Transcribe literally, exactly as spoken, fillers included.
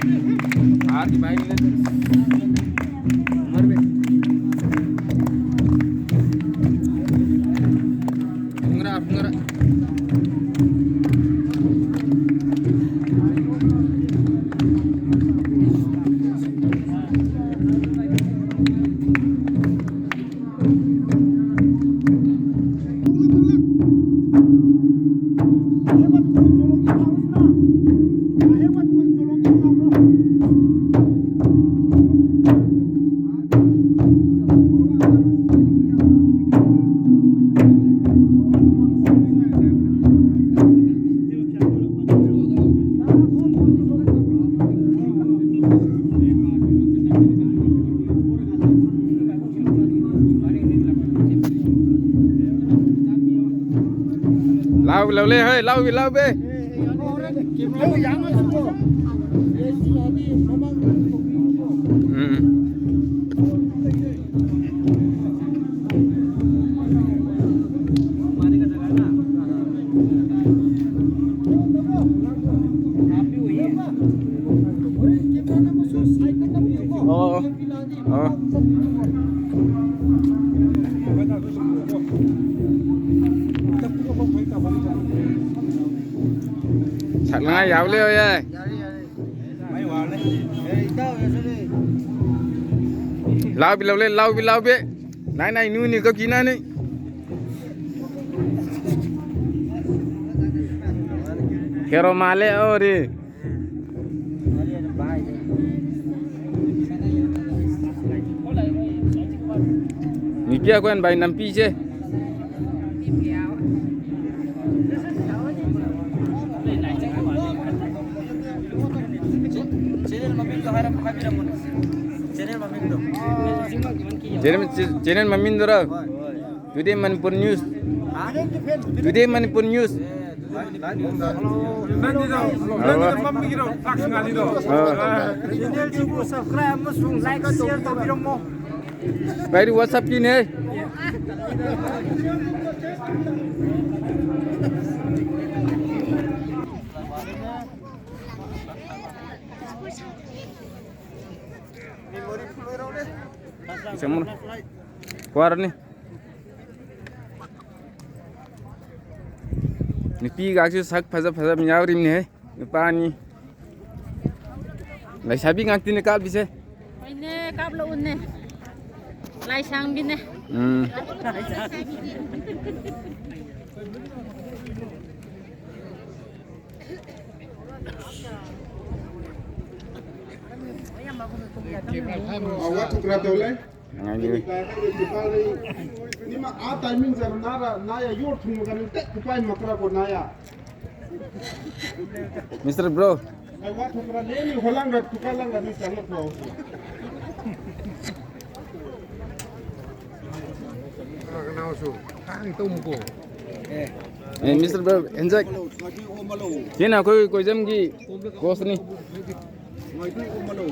Bahat dimain na. Umar be. Umra, umra. Lau, lau le, hei, lau, lau be. ꯎꯝ꯫ ꯑꯣ꯫ ꯑꯣ꯫ ꯁꯛꯅꯉꯥꯏ ꯌꯥꯎ ꯂꯩ ꯑꯣꯏꯌꯦ꯫ ꯂꯥꯎꯕꯤ ꯂꯧꯂꯦ, ꯂꯥꯎꯕꯤ, ꯂꯥꯎꯕꯤ꯫ ꯅꯥꯏ ꯅꯥꯏ ꯅꯨꯅꯤ ꯀꯀꯤ ꯅꯥꯅꯤ꯫ ꯍꯦꯔꯣ ꯃꯥꯜꯂꯦ ꯑꯣꯔꯤ꯫ ꯅꯨꯄꯤ ꯑꯩꯈꯣꯏꯅ ꯚꯥꯏ ꯅꯝꯄꯤꯁꯦ꯫ ꯆꯦꯅꯦꯜ ꯃꯃꯤꯡꯗꯣ ꯍꯥꯏꯔꯝ-, ꯍꯥꯏꯕꯤꯔꯝꯃꯨꯅꯦ꯫ ꯆꯦꯅꯦꯜ ꯃꯃꯤꯡꯗꯣ꯫ ꯆꯦꯅꯦꯜ, ꯆꯦꯅꯦꯜ ꯃꯃꯤꯡꯗꯨꯔꯣ? ꯍꯣꯏ, ꯍꯣꯏ꯫ Today Manipur News. ꯍꯥ? Today Manipur News. ꯑꯦ, today Manipur News꯫ ꯅꯪꯒꯤꯗꯣ, ꯅꯪꯒꯤꯗꯣ ꯃꯝꯕꯤꯒꯤꯔꯣ? ꯐ꯭ꯂꯥꯛꯁ ꯉꯥꯂꯤꯗꯣ? ꯑꯥ꯫ ꯆꯦꯅꯦꯜꯁꯤꯕꯨ subscribe ꯑꯃꯁꯨꯡ like share ꯇꯧꯕꯤꯔꯝꯃꯣ꯫ ꯚꯥꯏ, WhatsApp ꯀꯤꯅꯦ꯫ ꯆꯪꯉꯨꯔꯣ꯫ ꯀ꯭ꯋꯥꯔꯅꯤ꯫ ꯅꯨꯄꯤꯒꯥꯛꯁꯨ ꯁꯛ ꯐꯖ ꯐꯖꯕ ꯌꯥꯎꯔꯤꯕꯅꯤꯍꯦ꯫ ꯅꯨꯄꯥꯅꯤ꯫ ꯂꯩꯁꯥꯕꯤ ꯉꯥꯛꯇꯅꯦ ꯀꯥꯞꯂꯤꯁꯦ꯫ ꯍꯣꯏꯅꯦ, ꯀꯥꯞꯂꯛꯎꯅꯦ꯫ ꯂꯥꯏꯁꯥꯡꯕꯤꯅꯦ꯫ ꯎꯝ꯫ Awa tukra tole. Ngai ni. Nima a timing jar nara naya yor thung kan te kupai makra ko naya. Mister Bro. Awa tukra le ni holang rat tukar lang rat ni chalo ko. A, mister ꯕ-, ꯍꯦꯟꯖꯦꯛ꯫ ꯁꯤꯅ ꯑꯩꯈꯣꯏ ꯀꯣꯏꯖꯝꯒꯤ ꯀꯣꯆꯅꯤ꯫ ꯃꯥꯏꯗꯨ ꯎꯃꯂꯣ꯫